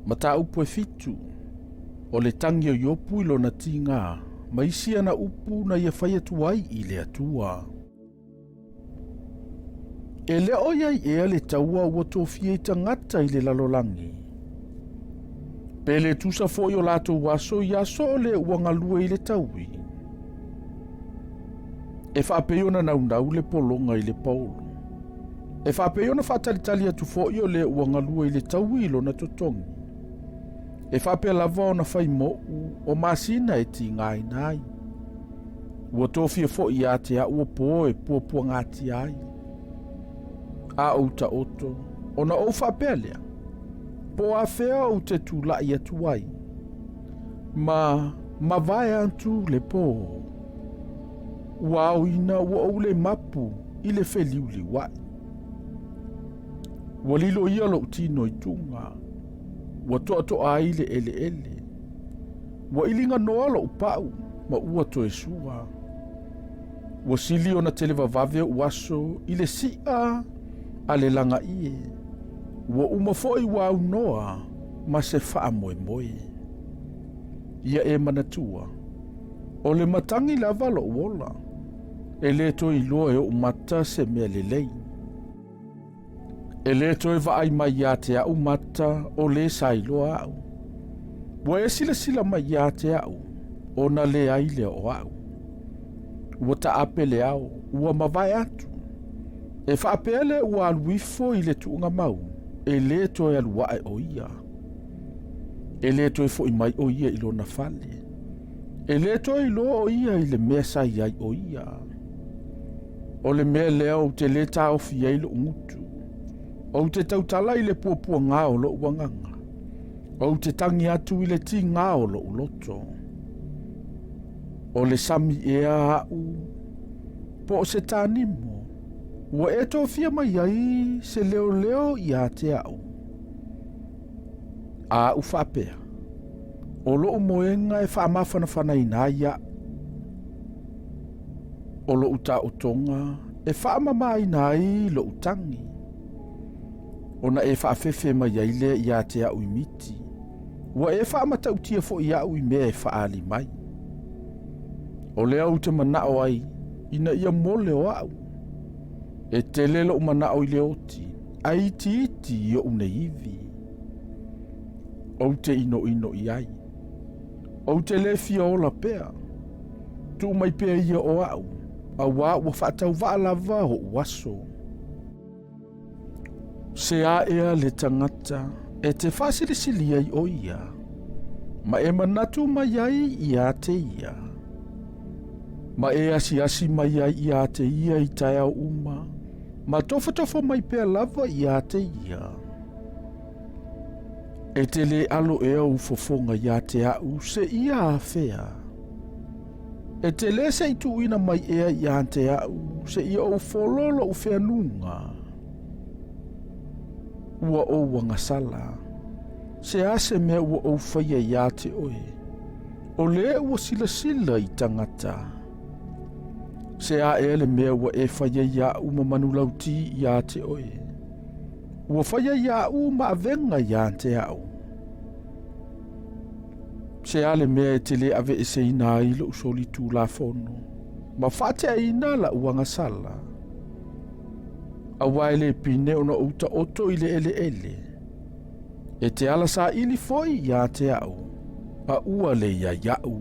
Mataupu e fitu, o le tagi o Iopu i lona tiga, ma isi ana upu na ia fai atu ai i le Atua. E le o i ai ea le taua ua tofia i tagata i le lalolagi? Pe le tusa foi o latou aso i aso o le ua galue i le taui? E faapei ona naunau le pologa i le paolo. E faapei ona faatalitali atu foi o le ua galue i le taui i lona totogi. E faapea lava ona fai moʻu o masina e tigaina ai. Ua tofia foi ia te au o po e puapuagatia ai. A ou taoto, ona ou faapea lea, po o afea ou te tulai atu ai, ma mavae atu le po. Ua aoina ua ou le mapu i le feliuliuai. Ua lilo ia lou tino i tuga, ua toatoa ai le eleele. Ua iliganoa lou pau ma ua toe sua. Ua sili ona televavave ou aso i le si'a a le lagaie. Ua uma foi ua aunoa ma se faamoemoe. Ia e manatua, o le matagi lava lou ola, e le toe iloa e ou mata se mea lelei. E le toe vaai mai ia te au mata o le sa iloa au. Ua e silasila mai ia te au, ona leai lea o au. Ua taape le ao, ua mavae atu. E faapea le ua alu ifo i le tuuga mau, e le toe alu ae o ia. E le toe foi mai o ia i lona fale. E le toe iloa o ia i le mea sa i ai o ia. O le mea lea ou te lē taofi ai loʻu gutu. Ou te tautala i le puapuagā o loʻu agaga. Ou te tagi atu i le tigā o loʻu loto. O le sami ea aʻu, po o se tānimo, ua e tofia mai ai se leoleo ia te aʻu. A aʻu faapea, o loʻu moega e faamafanafanaina ai aʻu. O loʻu taotoga e faamamaina ai loʻu tagi, ona e faafefe mai ai lea ia te aʻu i miti, ua e faamatautia foi iaʻu i mea e faaali mai. O lea ou te manaʻo ai ina ia mole o aʻu. E tele loʻu manaʻo i le oti, a itiiti i oʻu nei iwi. Ou te inoinoʻi ai. Ou te lē fia ola pea. Tuu mai pea ia o aʻu, auā ua faatauvaa lava oʻu aso. Se a ea le tagata e te faasilisili ai o ia, ma e manatu mai ai ia te ia, ma e asiasi mai ai ia te ia i taeao uma, ma tofotofo mai pea lava ia te ia. E te lē alo ea ou fofoga iā te aʻu se ia afea. E te lē se i tuuina mai ea iā te aʻu se ia ou folo loʻu feanuga. Ua ou agasala. Se a se mea ua ou faia iā te oe? O lē ua silasila i tagata. Se a ea le mea ua e faia iaʻu ma manulauti iā te oe? Ua faia iaʻu ma avega iā te aʻu. Se a le mea e te lē aveeseina ai loʻu solitulafono, ma faateaina laʻu agasala. Auā e le pine ona ou taoto i le eleele. E te ala saili foi iā te aʻu, a ua le ia iaʻu.